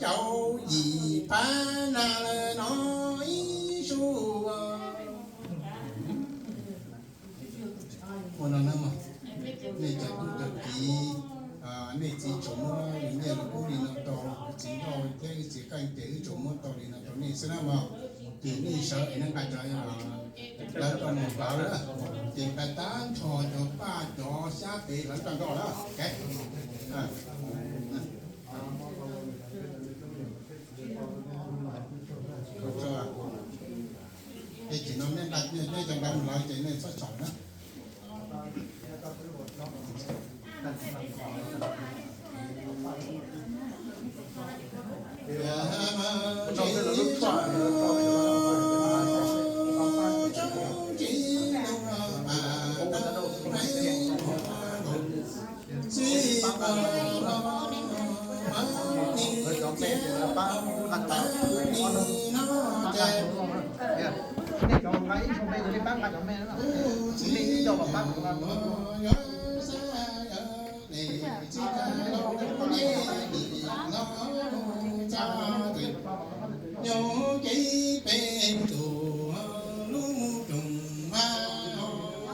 Caum yim pab nag lawm no ib suab. Ua no na mog, nej cov tub cov kiv, nej txiv tsuas muab nyiaj los pub li no rau kuv txiv nkauj thiab wb txiv qeej ces wb tsuas muab tau li no rau nej xwb na mog. Ces nej sawv es nej nqa cov hlawv rau mus hlawv na, ces nqa tag nrho cov paj cov xyab pem hlawv tag nrho na. Ces no nej nqa, nej cov nqa mus hlawv ces nej txhob tsaum na. Nyob kev peb tus lub rooj vag,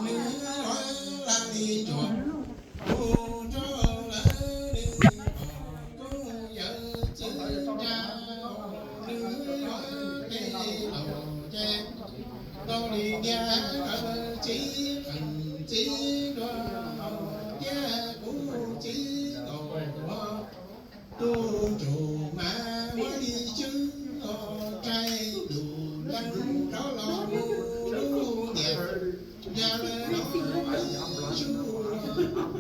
nws loj laj li cuag tus rog lawm, nws pom koob yawm txwv nra, nws yuav peb los ces tau li tiag, txiv qeej txiv nruas thiab kuv txiv laus, tus ntsuj mas muab li xwb os, rais lus leej rov los mus lub niam yog lawm no ib suab.